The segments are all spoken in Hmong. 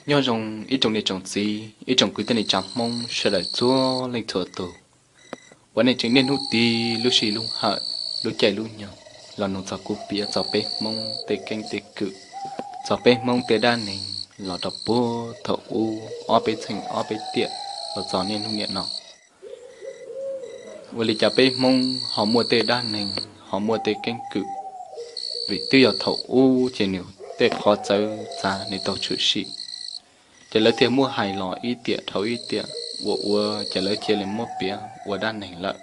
Nyob zoo ib tsoom niam tsoom txiv, ib tsoom kwv tij neej tsa Hmoob sawv daws txhua leej txhua tus, uas nej tseem niaj hnub tig lub sij lub hawm, lub caij lub nyoog los nug txog kuv piav txog peb Hmoob tej keeb tej kwm, txog peb Hmoob tej dab neeg los rau puag thaum ub ob peb txheej ob peb tiam los txog niaj hnub niam no. Ua li cas peb Hmoob ho muaj tej dab neeg, ho muaj tej keeb kwm? Vim twb yog thaum ub ces nws tej qhov txawv txav nws tau tshwm sim, ces lawv thiaj muab hais los ib tiam dhau ib tiam, ua ua ces lawv cia li muab piav ua dab neeg lawm.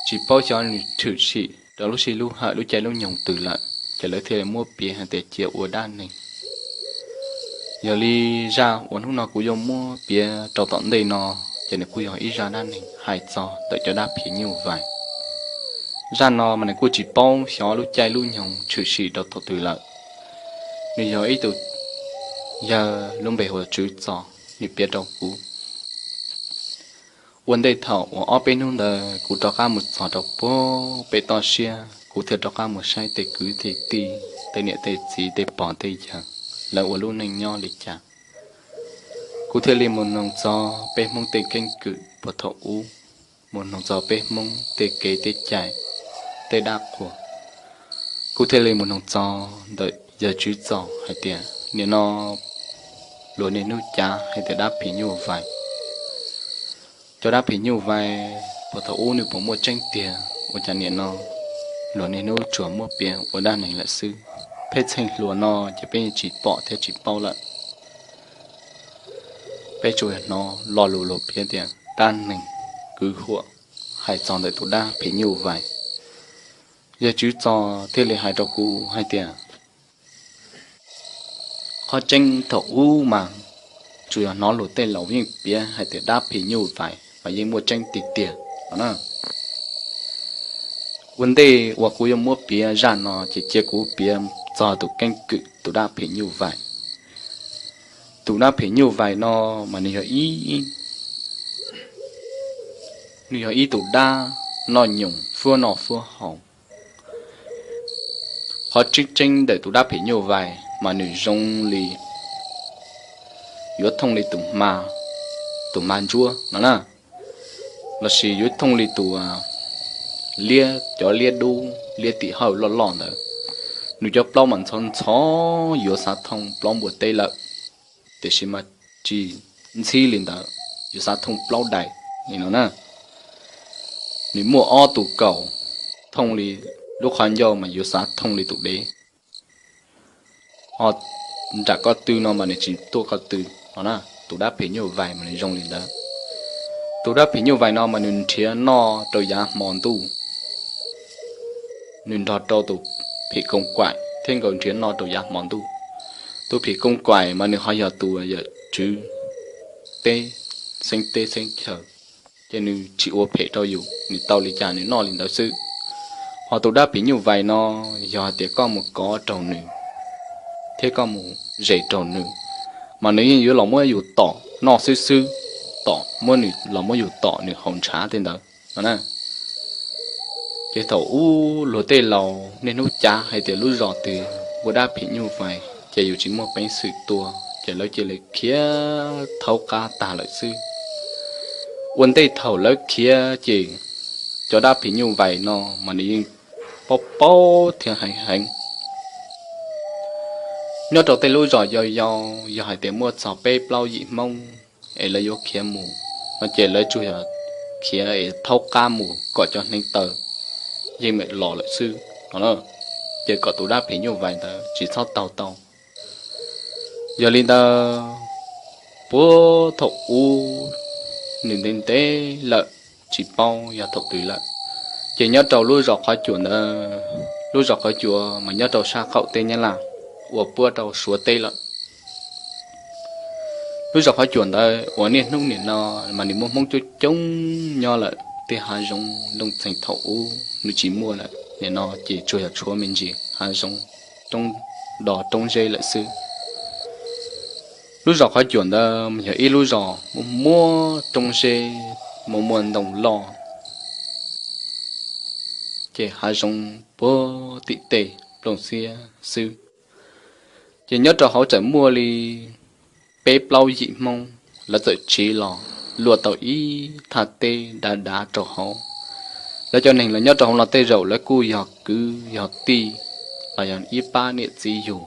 Tsis paub xyov nws tshwm sim rau lub sij lub hawm lub caij lub nyoog twg lawm, ces lawv thiaj li muab piav hais tias cia ua dab neeg. Yog li zaj uas hnub no kuv yuav muab piav rau tom ntej no, ces nws kuj yog ib zaj dab neeg hais txog ntawm cov dab phim nyuj vais. Zaj no mas nws kuj tsis paub xyov lub caij lub nyoog tshwm sim rau thaum twg lawm. Nws yog ib tus yawg lub npe hu ua Tswv Txos, nws piav rau kuv. Ua ntej thaum uas ob peb hnub ntawd kuv rov qab mus txog rau puag pem toj siab, kuv thiaj rov qab mus saib tej kwv tej tij, tej niam tej txiv, tej pog tej yawg, lawv ua lub neej nyob li cas. Kuv thiaj li mus noog txog peb Hmoob tej keeb kwm puag thaum ub, mus noog txog peb Hmoob tej kev tej cai, tej dab qhuas. Kuv thiaj li mus noog txog ntawm yawg Tswv Txos hais tias nim no luag niaj hnub cav hais tias dab phim nyuj vais. Cov dab phim nyuj vais puag thaum ub nws puas muaj tseeb tiag, ua cas nim no luag niaj hnub tsuas muab piav ua dab neeg lawm xwb? Peb txheej hluas no ces peb yeej tsis pom thiab tsis paub lawm. Peb tsuas hnov lo lus luag piav tias dab neeg kwv huam hais txog ntawm tus dab phim nyuj vais. Yawg Tswv Txos thiaj li hais rau kuv hais tias qhov tseeb thaum ub mas tsuas yog hnov luag tej laus yeej piav hais tias dab phim nyuj vais mas yeej muaj tseeb tiag tiag no na. Ua ntej uas kuv yuav muab piav zaj no ces cia kuv piav txog tus keeb kwm tus dab phim nyuj vais. Tus dab phim nyuj vais no mas nws yog ib, nws yog ib tus dab noj nyoos fuab noj fuab haus. Qhov tseeb tseeb ntawm tus dab phim nyuj vais mas nws zoo li yuav thooj li tus hma, tus hma ntsuab no na, lossis yuav thooj li tus liab, cov liab dub liab tim hawj loj loj ntawd. Nws cov plaub mas ntxhov ntxhov yuav xav thooj plaub npua teb lawm, tiam sis mas tsis ntxhib li ntawd, yuav xav thooj plaub daim li no na. Nws muaj ob tug kaus thooj li lub qhov ncauj mas yuav xav thooj li tus dev. Ho nram ko tw no mas nws tsis tuaj ko tw no na. Tus dab phim nyuj vais mas nws zoo li ntawd. Tus dab phim nyuj vais no mas nws nrhiav noj rau yav hmo ntuj. Nws nrog rau tus phim koos kaim thiab nkawd nrhiav noj rau yav hmo ntuj. Tus phim koos kaim mas nws ho yog tus yawm tswv teb, xeeb teb xeeb chaw, ces nws tsis ua phem rau yus, nws tau li cas nws noj li ntawd xwb. Ho tus dab phim nyuj vais no, yog hais tias koj mus kov raug nws thiab koj mus zes raug nws, mas nws yeej yuav los muab yus tom noj xwb xwb, tom muab nws los muab yus tom nws haus ntshav tej ntawd no na. Ces thaum ub luag tej laus niaj hnub cav hais tias lub zos twg ua dab phim nyuj vais ces yus tsis muaj peev xwm tua, ces lawv cia li khiav thaub qab tag lawm xwb. Ua ntej thaum lawv khiav ces cov dab phim nyuj vais no mas nws yeej paub paub thiab heev heev. Nyob rau tej lub zos yau yau, yog hais tias muaj txog peb plaub yim Hmoob es lawv yuav khiav mus no ces lawv tsuas yog khiav es thaub qab mus kom cov hneev taw yeej meem los lawm xwb no, ces kom tus dab phim nyuj vais ntawd tsis txhob taug tau. Yog li ntawd, puag thaum ub nws ntev ntev lawm, tsis paub yog thaum twg lawm, ces nyob rau lub zos Qhov Cuam ntawd, lub zos Qhov Cuam mas nyob rau sab qaum teb Nyab Laj uas puab rau Suav teb lawm. Lub zos Qhov Cuam ntawd uas niaj hnub nim no mas nws muaj Hmoob coob coob nyob lawm, tej hav zoov looj txeeg thaum ub nws tsis muaj lawm, nim no ces tsuas yog tshuav me ntsis hav zoov, roob, do roob zeb lawm xwb. Lub zos Qhov Cuam ntawd mas yog ib lub zos muaj muaj roob zeb, muaj muaj ntoo loj, ces hav zoov puag tim tej nplooj xiab xwb. Ces nyob rau hauv txawm muaj li peb plaub yim Hmoob, lawv txawm tsiv los luaj tau ib thaj teb dav dav rau hauv. Lawv cov neeg los nyob rau hauv no tej zaum lawv kuj yog kwv yog tij los yog ib pab niam txiv yug.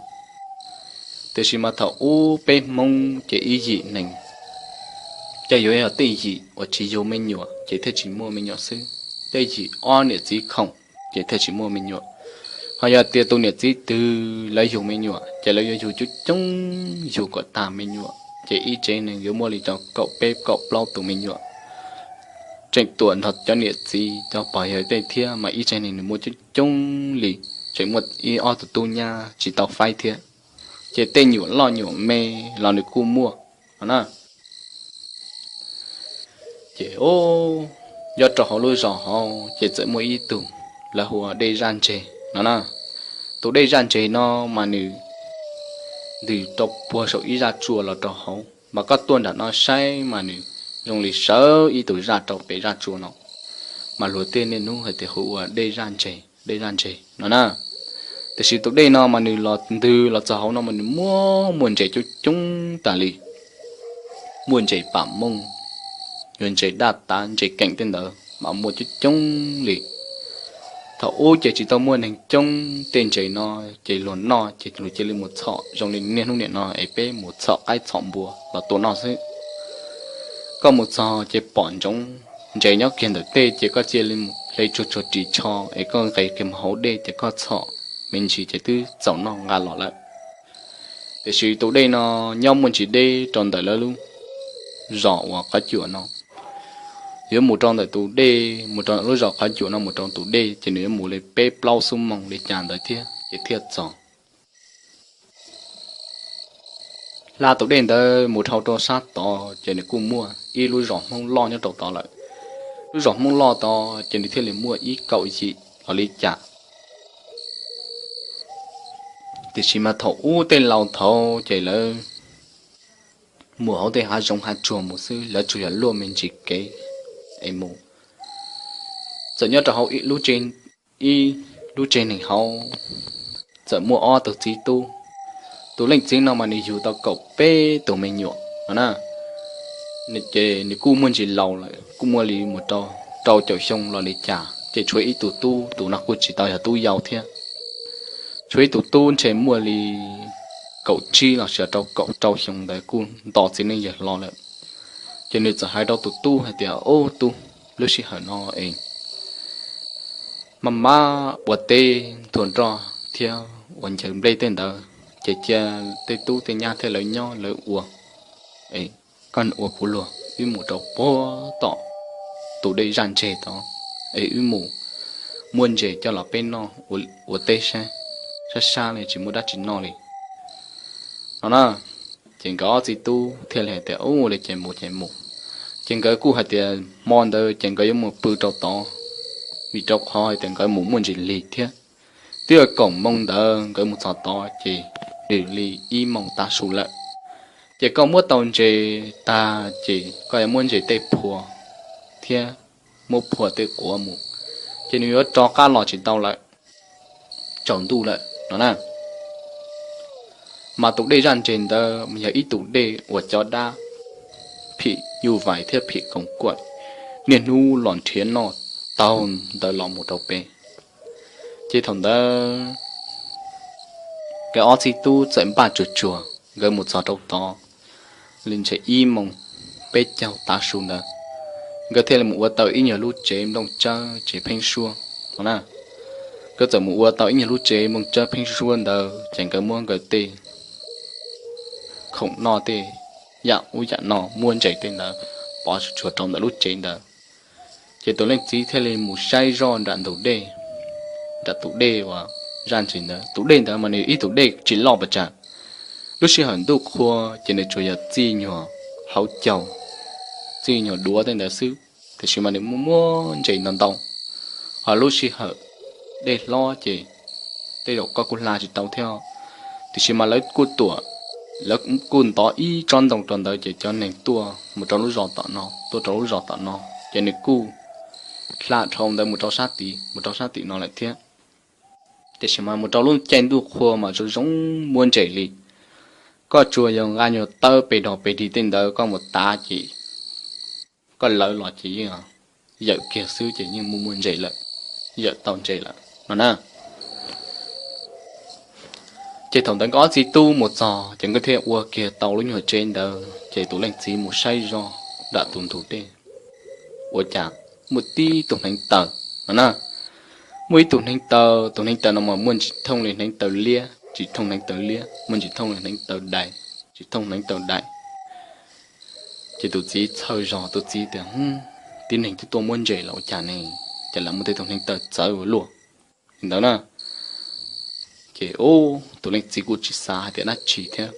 Tiam sis mas thaum ub peb Hmoob ces ib yim neeg, ces yuav yog tej yim uas tsis yug me nyuam ces thiaj tsis muaj me nyuam xwb, tej yim ob niam txiv khoom ces thiaj tsis muaj me nyuam. Ho yog tias tus niam txiv twg lawv yug me nyuam ces lawv yuav yug coob coob, yug kom tag me nyuam ces ib tsev neeg yuav muaj li rau kaum peb kaum plaub tus me nyuam. Tseem tuam nrog cov niam txiv cov pog yawg tej thiab mas ib tsev neeg nws muaj coob coob li, tseem muaj ib ob tus tub nyab tsis tau faib thiab. Ces tej nyuam loj nyuam me los nws kuj muaj no na. Ces nyob rau hauv lub zos hauv ces txawm muaj ib tug lawv hu ua Dej Zaj Ntseg no na. Tus Dej Zaj Ntseg no mas nws ntws rau puag saum ib zaj tsua los rau hauv, mas koj tuaj nram no saib mas nws zoo li sawv ib tug zaj rau pem zaj tsua no, mas luag tej niaj hnub hais tias hu ua Dej Zaj Ntseg, Dej Zaj Ntseg no na. Tiam sis tus dej no mas nws los ntws los txog hauv no mas nws muaj muaj ntses coob coob tas li, muaj ntses pam mooj, yuav ntses daj tav ntses keem tej ntawd mas muaj coob coob li. Thaum ub ces tsis tau muaj neeg coob, tej ntses no ces luag noj ces luag cia li mus txhom zoo li niaj hnub niam no es peb mus txhom qaib txhom npua los tua noj xwb. Koj mus txog ces pom ntsoov ntses nyob kiag ntawm tej ces koj cia li hle tsuag tsuag ris tsho es koj nqes kiag mus hauv dej ces koj txhom me ntsis ces twb txaus noj nqa los lawm. Tiam sis tus dej no nyob muaj ntsis deb rau ntawm lawv lub zos uas qhov cuam no. Yuav mus rau ntawm tus dej, mus rau lub zos qhov cuam no mus rau tus dej ces nws yuav mus li peb plaub xuab moos li cas ntawd thiab ces thiaj txog. Hla tus dej ntawd mus dhau rau sab tod ces nws kuj muaj ib lub zos Hmoob loj nyob rau tod lawm. Lub zos Hmoob loj tod ces nws thiaj li muaj ib kaum yim los li cas. Tiam sis mas thaum ub tej laus thaud ces lawv mus hauv tej hav zoov hav tsuag mus xwb, lawv tsuas yog luaj me ntsis kev es mus. Txawm nyob rau hauv ib lub tsev neeg hauv txawm muaj ob tug txiv tub. Tus leej txiv no mas nws yug tau kaum peb tus me nyuam no na. Ces nws kuj muaj ntsis laus lawm, kuj muaj li mus rau rau caum xyoo los li cas ces tshuav ib tug tub, tus no kuj tsis tau yog tub yau thiab. Tshuav ib tug tub ntshe muaj li kaum tsib los sis rau kaum rau xyoo ntawd kuj nto txiv neej yawg hlo lawm. Ces nws txawm hais rau tus tub hais tias, Ub tub, lub sij hawm no es maj mam ua teb nthua nroj thiab ua ncaws nplej tej ntawd, ces cia tej tub tej nyab thiab lawv nyob lawv ua, es koj ua kuv luag, wb mus rau puag tom tus dej zaj ntseg tod, es wb mus muab ntses coj los peb noj ua teb saib, sab sab li tsis muaj dab tsi noj li no na. Ces nkawd ob txiv tub thiaj li hais tias, Ub, ua li ces mus ces mus. Ces nkawd kuj hais tias hmo ntawd ces nkawd yuav mus pw rau tod, vim rau qhov hais tias nkawd mus muaj ntsis lig thiab. Twb yog kaum moos ntawd nkawd mus txog tod ces nws li ib moos tav su lawm. Ces koj muab tau ntses tag ces koj yuav muab ntses tej phua thiab muab phua tej quav mus, ces nws yuav rov qab los tsis tau lawm, tsaus ntuj lawm no na. Mas tus dej zaj ntseg ntawd yog ib tus dej uas cov dab phim nyuj vais thiab phim koos kuam niaj hnub los nrhiav noj taug ntawd los mus rau pem. Ces thaum ntawd nkawd ob txiv tub txawm npaj tsuag tsuag nkawd mus txog rau tod li ntshe ib moos peb caug tav su ntawd, nkawd thiaj li mus ua tau ib nyuag lub tsev nplooj tsawb tsev pheeb suab no na. Nkawd txawm mus ua tau ib nyuag lub tsev nplooj tsawb pheeb suab ntawd ces nkawd muab nkawd tej khoom noj tej yam ub yam no muab ntses tej ntawd pov tsuag tsuag rau ntawm lub tsev ntawd. Ces tus leej txiv thiaj li mus saib zoj nram ntug dej, nram tus dej uas zaj ntseg ntawd. Tus dej ntawd mas nws ib tus dej tsis loj pas tsag. Lub sij hawm ntuj qhua ces nws tsuas yog txij nyuag hauv caug, txij nyuag duav tej ntawd xwb, tiam sis mas nws muaj muaj ntses ntau ntau. Ho lub sij hawm dej hlob ces tej zaum koj kuj hla tsis tau thiab. Tiam sis mas lawv kuj tuam, lawv kuj ntov ib tsob ntoo rau ntawd ces cov neeg tuaj mus rau lub zos tom no, tuaj rau lub zos tom no, ces nws kuj hla dhau ntawd mus rau sab tid, mus rau sab tim no lawm thiab. Tiam sis mas mus rau lub caij ntuj qhua mas zoo zoo muaj ntses li. Koj tsuas yog nqa nyuag tawb pes dog pes dig tej ntawd koj mus tav ces koj lawv los ces yeej yawm kiag xwb ces yeej muaj muaj ntses lawm, yawm tau ntses lawm no na. Ces thaum ntawd nkawd ob txiv tub mus txog ces nkawd thiaj ua kiag tau lub nyuag tsev ntawd ces tus leej txiv mus saib zog nram tus ntug dej, ua cas muaj tib tug hneev taw no na. Muaj ib tug hneev taw, tus hneev taw no mas muaj ntsis thooj li hneev taw liab, ntsis thooj hneev taw liab, muaj ntsis thooj li hneev taw dais, ntsis thooj hneev taw dais. Ces tus txiv txhawj zog, tus txiv tias, Tib neeg twb tuaj muab ntses los ua cas ne, ces lawv muaj tej tug hneev taw txawv ua luaj li ntawd na. Ces tus leej txiv kuj tsis xav hais tias dab tsi thiab.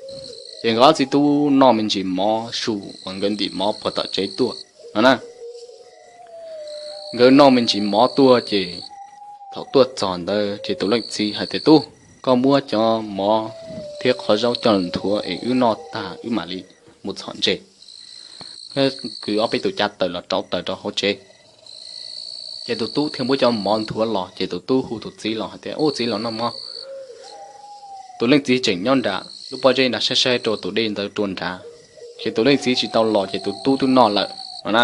Ces nkawd ob txiv tub noj me ntsis mov su uas nkawd ntim mov puag tom tsev tuaj no na. Nkawd noj me ntsis mov tuaj ces thaum tuaj txog ntawd ces tus leej txiv hais tias, Tub, koj muab cov mov thiab qhov zaub coj los nthuav es wb noj tag wb mam li mus txhom ntses. Kwv ob peb tus cav taws los rauv taws rau hauv tsev. Ces tus tub thiaj muab cov mov nthuav los ces tus tub hu tus txiv los hais tias, Ub, txiv, los noj mov. Tus leej txiv tseem nyob nram lub pob zeb nrad saib saib rau tus dej ntawd rau nrad, ces tus leej txiv tsis tau los ces tus tub twb noj lawm no na.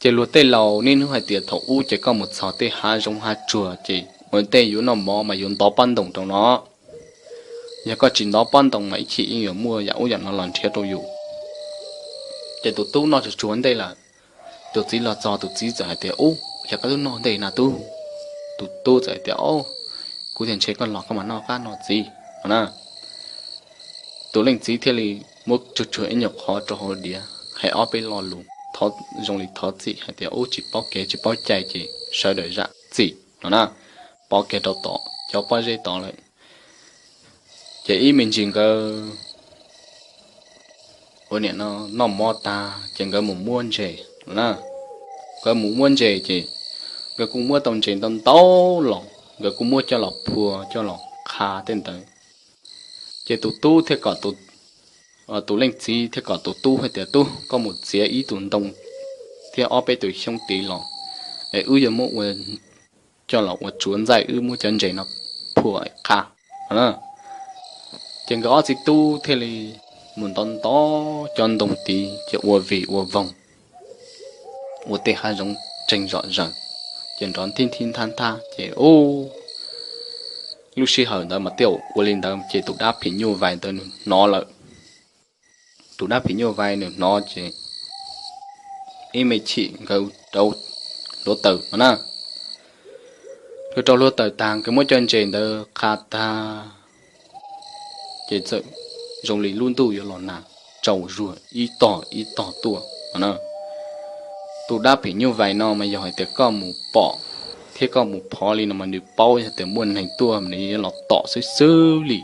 Ces luag tej laus niaj hnub hais tias thaum ub ces koj mus txog tej hav zoov hav tsuag ces ua ntej yuav noj mov mas yuav ntov pob ntoos rau no. Yog koj tsis ntov pob ntoos mas ib chim yeej yuav muaj yam ub yam no los nrhiav rau yus. Ces tus tub noj tsuag tsuag ntej lawm, tus txiv los txog tus txiv txawm hais tias, Ub, yog koj twb noj ntej na tub. Tus tub txawm hais tias, Kuv tias ntshe koj los koj mam noj qab no txiv no na. Tus leej txiv thiaj li muab tsuag tsuag ib nyuag qhov rau hauv diav hais ob peb lo lus zoo li thov txim hais tias, Ub, tsis paub kev tsis paub cai ces sawv daws zam txim no na. Pov kiag rau tom cov pob zeb tod lawm. Ces ib me ntsis nkawd ua niam no noj mov tag ces nkawd mus muab ntses no na. Nkawd mus muab ntses ces nkawd kuj muab tau ntses ntau ntau los, nkawd kuj muab coj los phua coj los qha tej ntawd. Ces tus tub thiaj kom tus, tus leej txiv thiaj kom tus tub hais tias, Tub, koj mus txiav ib tug ntoo thiab ob peb tus xyoob tid los es wb yuav muab ua, coj los ua tsuav ntxaij, wb muab cov ntses no phua qha no na. Ces nkawd ob txiv tub thiaj li mus ntov ntov cov ntoo tid ces ua vig ua voog, ua tej hav zoov tsees zom zaws, ces nrov nthib nthib nthab nthab ces ub, lub sij hawm ntawd mas tej zaum ua li ntawd ces tus dab phim nyuj vais ntawd nws hnov lawm. Tus dab phim nyuj vais nws hnov ces ib me chim nkawd rau hluav taws no na. Nkawd rau hluav taws tag nkawd muab cov ntses ntawd qha tag ces txawm zoo li lub ntuj yuav los nag, tsaus zuag ib tog ib tog tuaj no na. Tus dab phim nyuj vais no mas yog hais tias koj mus pom thiab koj mus phov li no mas nws paub yog tias muaj neeg tuaj nws yuav los tom xwb xwb li.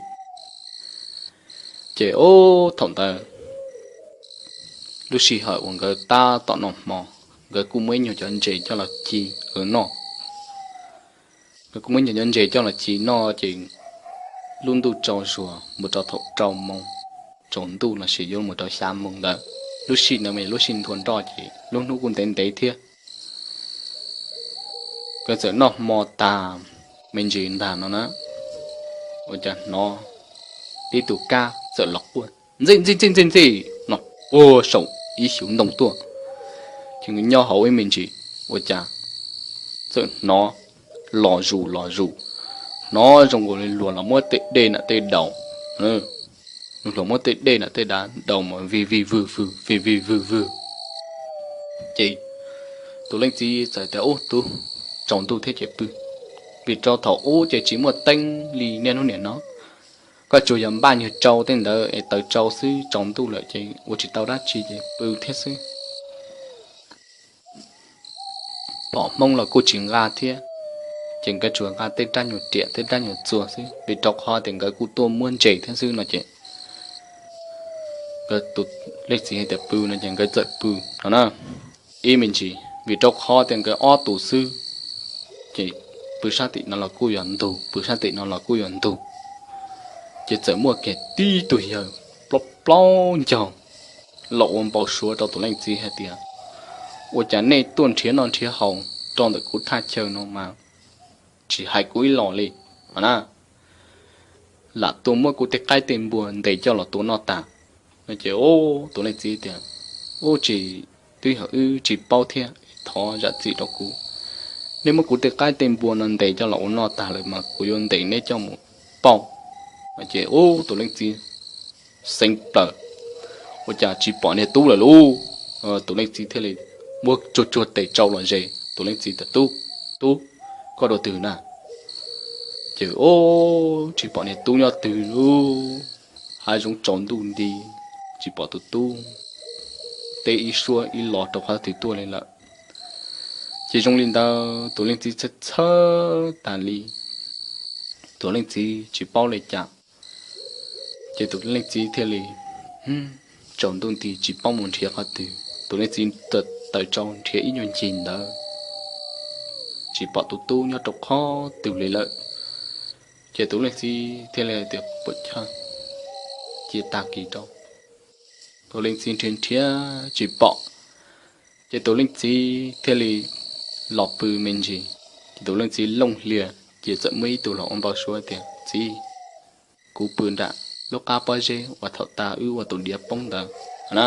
Ces ub, thaum ntawd lub sij hawm uas nkawd tab tom noj hmo, nkawd kuj muaj ib nyuag cov ntses coj los ci nkawd noj. Nkawd kuj muaj ib nyuag cov ntses coj los ci noj ces lub ntuj tsaus zuag mus rau thaum rau moos, tsaus ntuj los sis yuav mus rau xya moos ntawd. Lub sij ntawd mas lub sij nthua nroj ces lub hnub kuj ntev ntev thiab. Nkawd txawm noj hmo tag me ntsis ntag no na, ua cas hnov tib tug kab txawm los quaj ntxij ntxij ntxij ntxij ntxij no, quaj saum ib xyuv ntoo tuaj. Ces nkawd nyob hauv ib me ntsis ua cas txawm hnov los zus los zus, hnov zoo nkaus li luag los muab tej dej nam tej daus, luag muab tej dej nam tej daus mas vig vig vwg vwg vig vig vwg vwg. Ces tus leej txiv txawm tias, Ub, tub, tsaus ntuj thiab ces pw, vim rau thaum ub ces tsis muaj teeb li niaj hnub niam no. Koj tsuas yog npaj nyuag tsau tej ntawd es taws tsau xwb, tsaus ntuj lawm ces ua tsis tau dab tsi ces pw thiab xwb. Pom hmoob los kuj tsis nqa thiab, ces nkawd tsuas nqa tej rab nyuag riam tej rab nyuag txuas xwb, vim rau qhov tias nkawd kuj tuaj muab ntses thiab xwb no ces nkawd tus leej txiv hais tias pw no ces nkawd txawm pw no na. Ib me ntsis vim rau qhov tias nkawd ob tus xwb, ces pw sab tim no los kuj yog ntug, pw sab tim no los kuj yog ntug. Ces txawm muaj kiag tib tug yawg plaub plaub ncaug los ua npau suav rau tus leej txiv hais tias, Ua cas nej tuaj nrhiav noj nrhiav haus rau ntawm kuv thaj chaw no mas tsis hais kuv ib los li no na? lam tuaj muab kuv tej qaib tej npua ntes coj los tua noj tag. No ces ub, tus leej txiv tias, Ub, tsis, twb yog wb tsis paub thiab, thov zam txim rau kuv. Neb muab kuv tej qaib tej npua no ntes coj los ua noj tag lawm mas kuv yuav ntes neb coj mus pauj. No ces ub, tus leej txiv xeev plaws, ua cas tsis pom niag tub lawm lauj. Tus leej txiv thiaj li muab tsuag tsuag tes tsau los ze. Tus leej txiv tias, Tub, tub, koj dua twg na? Ces ub, tsis pom niag tub nyob twg lauj, hav zoov tsaus ntuj nti, tsis pom tus tub teb ib suab ib los rau qhov twg tuaj li lawm. Ces zoo li ntawd tus leej txiv txhawj txhawj tas li, tus leej txiv tsis paub li cas. Ces tus leej txiv thiaj li tsaus ntuj nti tsis paub mus nrhiav qhov twg, tus leej txiv taws tsau nrhiav ib nyuag ncig ntawd tsis pom tus tub nyob rau qhov twg li lawm. Ces tus leej txiv thiaj li tias, Puam chawj, cia tag kis rau. Tus leej txiv nrhiav nrhiav tsis pom, ces tus leej txiv thiaj li los pw me ntsis. Ces tus leej txiv looj hlias ces txawm muaj ib tug los ua npau suav tias, Txiv, kuv pw nram lub qab pob zeb uas thaum tas wb ua tus diav poob ntawd na.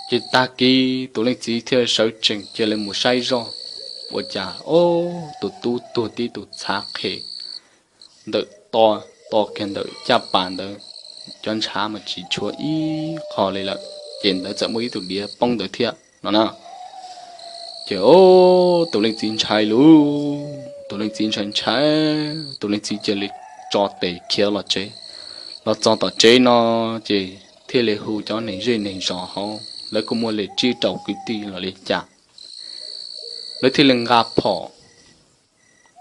Ces tag kis tus leej txiv thiaj sawv tsees cia li mus saib zoj, ua cas ob tus tub tuag tib tus txhav qhe ntawm to, to kiag ntawm caj pas ntawd, cov ntshav mas tsis tshuav ib qho li lawm, ces ntawd txawm muaj ib tus diav poob ntawd thiab no na. Ces tus leej txiv ntshai lauj, tus leej txiv ntshai ntshai, tus leej txiv cia li tso tes khiav los tsev. Los txog tom tsev no ces thiaj li hu cov neeg zej neeg zos hauv, lawv kuj muaj lus tsib rau kwv tij los li cas, lawv thiaj li nqa phom,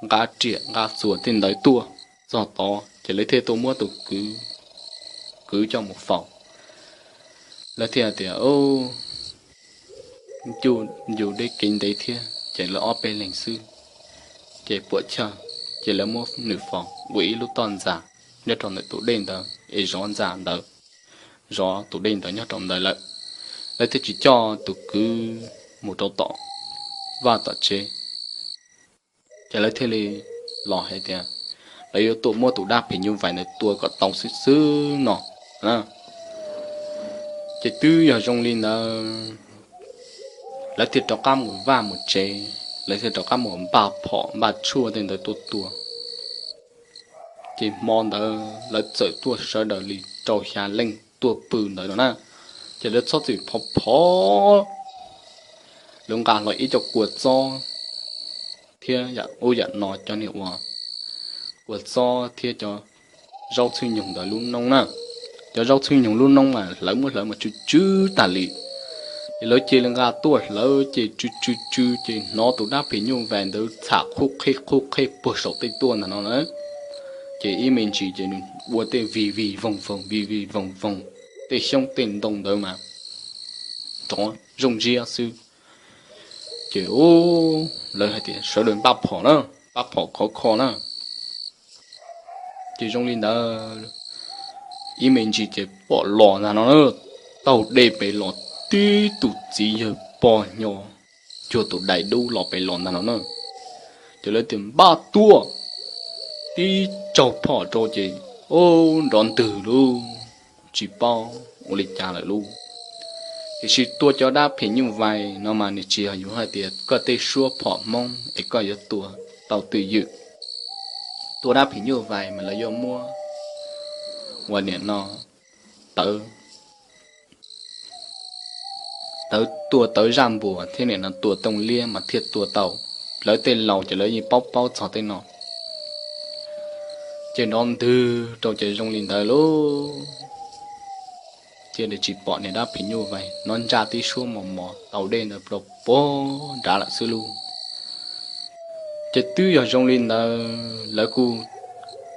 nqa riam nqa txuas tej ntawd tuaj. Txog tod ces lawv thiaj tuaj muab tus kwv, kwv coj mus faus. Lawv thiaj tias, Ub, cuj yus deb kev ntev thiab, ces lawv ob peb leeg xwb, ces puam chawj, ces lawv muab nws faus ua ib lub toj ntxas nyob rau ntawm tus dej ntawd es zov ntxas ntawd, zov tus dej ntawd nyob rau ntawd lawm. Lawv thiaj tsis coj tus kwv mus rau tom vaj tom tsev. Ces lawv thiaj li los hais tias lawv yuav tuaj muab tus dab phim nyuj vais ntawd tua kom tau xwb xwb no. Ces twb yog zoo li ntawd, lawv thiaj rov qab mus vaj mus tsev, lawv thiaj rov qab mus npaj phom npaj tshuaj tej ntawd tuaj tua. Ces hmo ntawd lawv txawm tuaj sawv daws li rau xya leej tuaj pw ntawd no na. Ces lawv txhob txwm phov phov, lawv nqa hlo ib co kua txob thiab yam ub yam no, cov niag ua kua txob thiab cov zaub txhwb nyoog ntawd lub noob na. Cov zaub txhwb nyoog lub noob mas hlawv muab hlawv mas tsw tsw tas li. Ces lawv cia li nqa tuaj hlawv ces tsw tsw tsw ces hnov tus dab phim nyuj vais ntawd txham qhub qheb qhub qheb puag saum tej tuaj ntag no na. Ces ib me ntsis ces nws ua tej vij vij voog voog vij vij voog voog, tej xyoob tej ntoo ntawd mas rov zooj ziab xwb. Ces ub, lawv hais tias sawv daws npaj phom na, npaj phom khov kho na. Ces zoo li ntawd, ib me ntsis ces pom los ntag no na, taug dej pem los tib tus txiv yawg pog nyo cuag tus dais dub los pem los ntag no na. Ces lawv tias npaj tuaj, tib tsaug phom rau ces ub, nrov ntwg lub, tsis paub ua li cas lawm lub. Tiam sis tua cov dab phim nyuj vais no mas nws tsis yog yuav hais tias koj tej suab phom Hmoob es koj yuav tua tau twj ywm. Tua dab phim nyuj vais mas lawv yuav muab uas nim no tawv, tawv tua tawv zaj npuas thiab nim no tua tooj liab mas thiaj tua tau. Lawv tej laus ces lawv yeej paub paub txog tej no. Ces nrov ntwg rau ces zoo li ntawd lauj, cia li tsis pom niag dab phim nyuj vais no ntsaj tib suab mos mos taug dej ntawd pla puag nrad lawm xwb lauj. Ces twb yog zoo li ntawd lawv kuj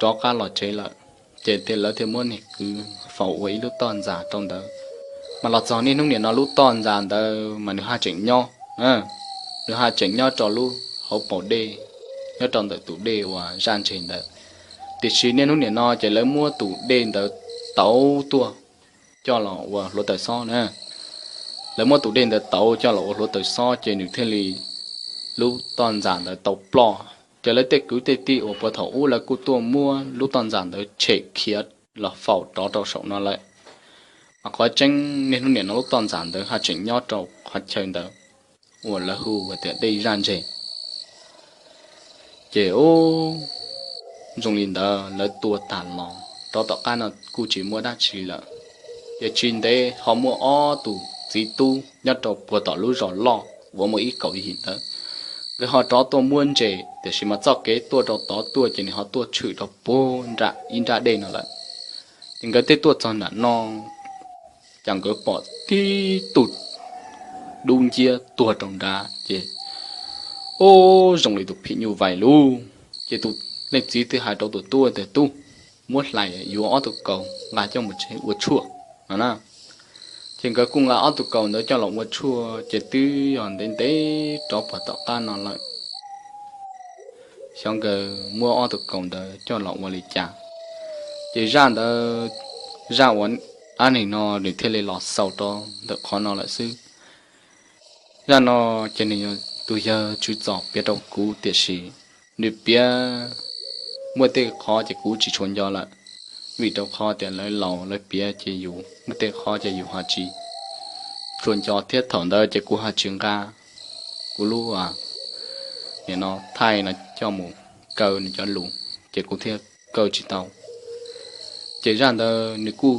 rov qab los tsev lawm, ces lawv thiaj muab niag kwv faus ua ib lub toj ntxas rau ntawd. Mas los txog niaj hnub nim no lub toj ntxas ntawd mas nws haj tseem nyob, nws haj tseem nyob rau lub hauv paus dej, nyob rau ntawm tus dej uas zaj ntseg ntawd. Tiam sis niaj hnub nim no ces lawv muab tus dej ntawd tauv tuaj coj los ua hluav taws xob na. Lawv muab tus dej ntawd tauv coj los ua hluav taws xob ces nws thiaj li, lub toj ntxas ntawd tau ploj Ces lawv tej kwv tej tij uas puag thaum ub lawv kuj tuaj muab lub toj ntxas ntawd tshem khiav los faus rov rau saum no lawm. Mas qhov tseeb niaj hnub nim no lub toj ntxas ntawd haj tseem nyob rau qhov chaw ntawd uas lawv hu tias dej zaj ntseg. Ces ub, zoo li ntawd lawv tua tag los rov tom qab no kuj tsis muaj dab tsi lawm. Ces tsis ntev ho muaj ob tus txiv tub nyob rau puag tom lub zos loj uas muaj ib kaum yim ntawd, nkawd ho rov tuaj muab ntses, tiam sis mas txoj kev tuaj rau tod tuaj ces nws ho tuaj tshwm rau puag nram ib nrab dej no lawm. Ces nkawd twb tuaj txog nram no, ces nkawd pom tib tug dub nciab tuag rau nrad ces, ub, zoo li tus phim nyuj vais lauj. Ces tus leej txiv thiaj hais rau tus tub tias, Tub, muab hlais yuav ob tug kaus nqa coj mus tsev ua tshuaj no na. Ces nkawd kuj nqa ob tug kaus ntawd coj los ua tshuaj, ces twb yog ntev ntev rov puag tom qab no lawm, xyov nkawd muab ob tug kaus ntawd coj los ua li cas. Ces zaj ntawd, zaj uas dab neeg no nws thiaj li los xaus rau ntawm qhov no lawm xwb. Zaj no ces nws yog tus yawg Tswv Txos piav rau kuv, tiam sis nws piav muaj tej qhov ces kuv tsis tshua nco lawm, vim rau qhov tias lawv laus lawv piav ces yus muaj tej qhov ces yus ho tsis tshua nco thiab. Thaum ntawd ces kuv ho tsis nqa kuv lub, nim no thaij no coj mus kaw nws cov lus, ces kuv thiaj kaw tsis tau. Ces zaj ntawd nws kuj,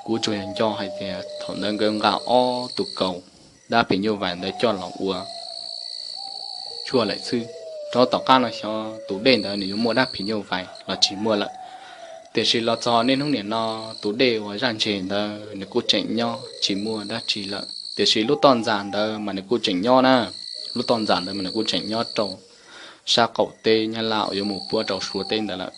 kuv tsuas yog nco hais tias thaum ntawd nkawd nqa ob tug kaus dab phim nyuj vais ntawd coj los ua tshuaj lawm xwb. Rov tom qab no xyov tus dej ntawd nws yuav muaj dab phim nyuj vais los tsis muaj lawm. Tiam sis los txog niaj hnub nim no, tus dej uas zaj ntseg ntawd nws kuj tseem nyob tsis muaj dab tsi lawm, tiam sis lub toj ntxas ntawd mas nws kuj tseem nyob na. Lub toj ntxas ntawd mas nws kuj tseem nyob rau sab qaum teb Nyab Laj uas yuav mus puab rau Suav teb ntawd lawm.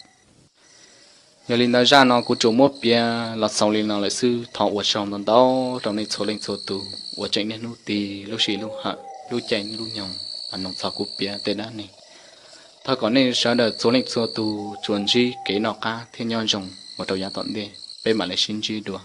Yog li ntawd zaj no kuv tsuas muab piav los xaus li no lawm xwb. Thov ua tsaug ntau ntau rau nej txhua leej txhua tus uas tseem niaj hnub tig lub sij lub hawm lub caij lub nyoog los mloog txog kuv piav tej dab neeg. Thov kom nej sawv daws txhua leej txhua tus tsuas ntsib kev noj qab thiab nyob zoo mus rau yav tom ntej, peb mam li sib ntsib dua.